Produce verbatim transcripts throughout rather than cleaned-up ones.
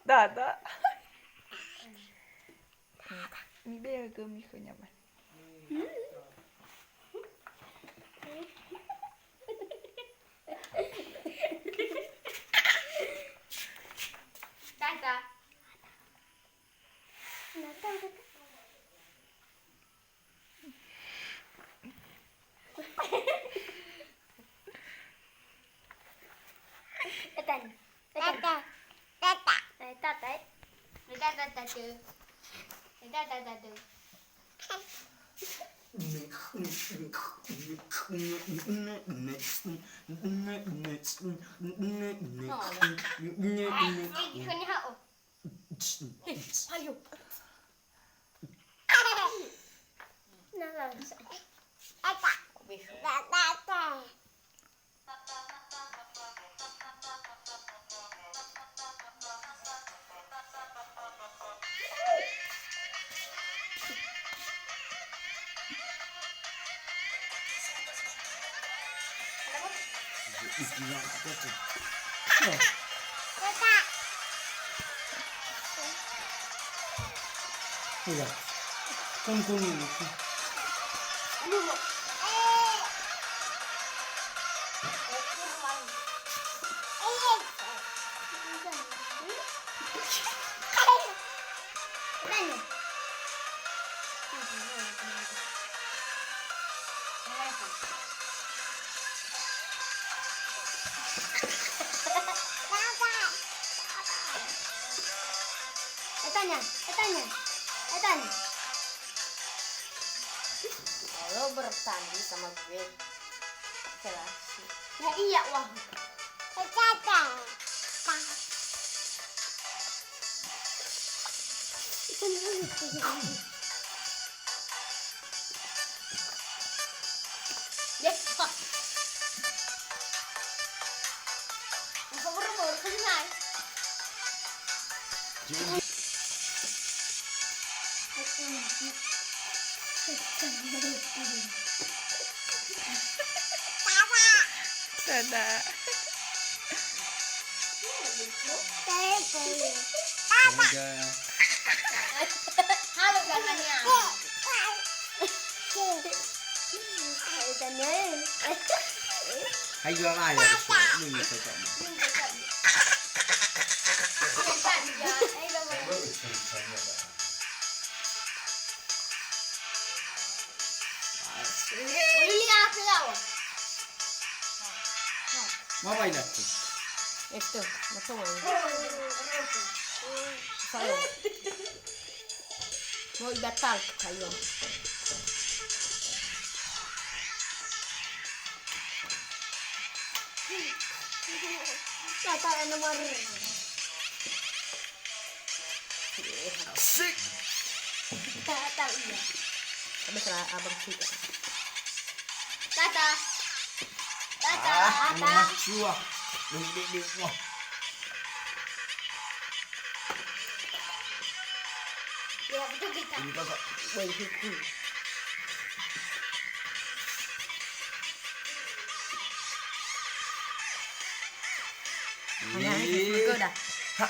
Dada. Mibe'e gömi khönia, Mai. Tata. Tata. Tata. Tata. Eh, tata, eh. Tata, tata, tata. Tata, tata, tata. No, no. Eh, gini, ha, oh. Eh, ayo. Nah, langsung. Tata. Tata, tata. Iya. Tonton ini. Etanya, etanya, etanya. Kalau bertanding sama gue, oke lah. Ya iya, wah. Etata. Tada. Halo, Kak Tania. Hai, jual ayam, ini cocok. Ma vai latte? Esto, ma so. Falo. Mo ibatal kayo. Tata nomor. Asik. Tata, iya. Tapi salah abang sih. Tata. Tata. Ah, ini mah cuah. Ini, ini, ini, wah. Ya, betul kita. Ini kakak. Woi, hukum. Hanya, hanya, hanya, hanya, hanya. Ha.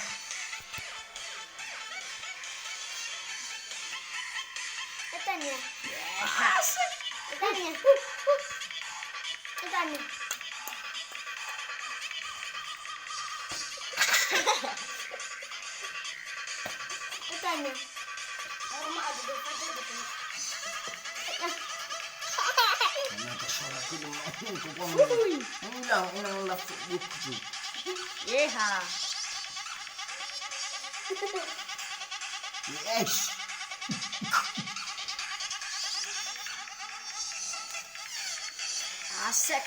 Etanya. Etanya. Etanya. Etanya. Hormat ada dua pacar gitu. Karena tersorak itu, aku tukang. Ulang, ulang lafaz buku. Yeha. Yes. Asik.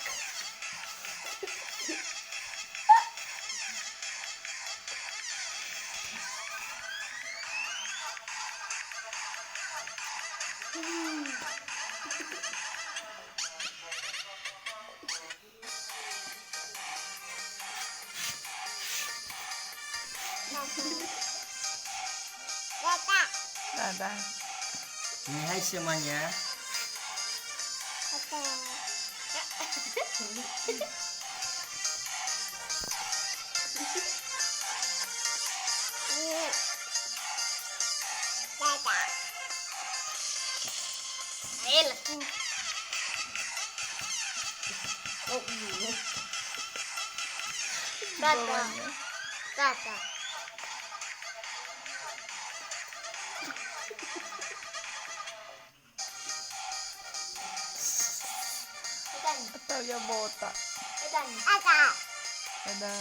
Dadah. Nih, hai semuanya. Oke. Tata. Ayo, langsung. Oh, iya. Tata. Bawahnya. Tata. Atau ya botak. Ada.